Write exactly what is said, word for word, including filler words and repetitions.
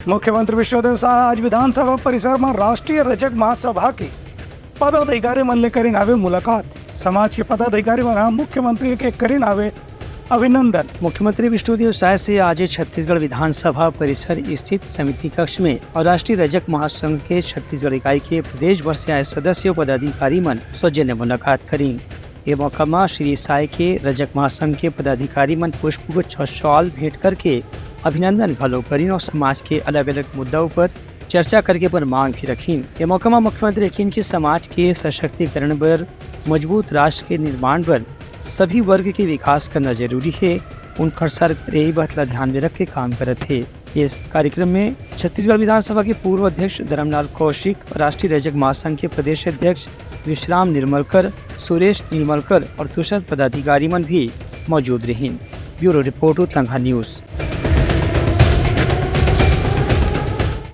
मुख्यमंत्री विष्णुदेव साय आज विधानसभा परिसर म राष्ट्रीय रजक महासभा के पदाधिकारी मन ले करिन हावे मुलाकात। समाज के पदाधिकारी मन ह मुख्यमंत्री के करिन हावे अभिनंदन। मुख्यमंत्री विष्णुदेव साय से आज छत्तीसगढ़ विधानसभा परिसर स्थित समिति कक्ष में अउ राष्ट्रीय रजक महासंघ के छत्तीसगढ़ इकाई के प्रदेश भर से आए सदस्य अउ पदाधिकारी मन सौजन्य मुलाकात करिन। ये मौका म श्री साय के रजक महासंघ के पदाधिकारी मन पुष्पगुच्छ अउ शॉल भेंट करके अभिनंदन घलो करिन अउ समाज के अलग-अलग मुद्दा उपर चर्चा करके अपन मांग भी रखिन। ये मौका म मुख्यमंत्री कहिन कि समाज के सशक्तिकरण बर, मजबूत राष्ट्र के निर्माण बर सभी वर्ग के विकास करना जरूरी हे। उनकर सरकार ये बात ला ध्यान में रख के काम करत हे। इस कार्यक्रम में छत्तीसगढ़ विधानसभा के पूर्व अध्यक्ष धर्मलाल कौशिक, राष्ट्रीय रजक महासंघ के प्रदेश अध्यक्ष विश्राम निर्मलकर, सुरेश निर्मलकर अउ दूसर पदाधिकारी मन भी मौजूद रहिन। Bureau report, Utlangha news.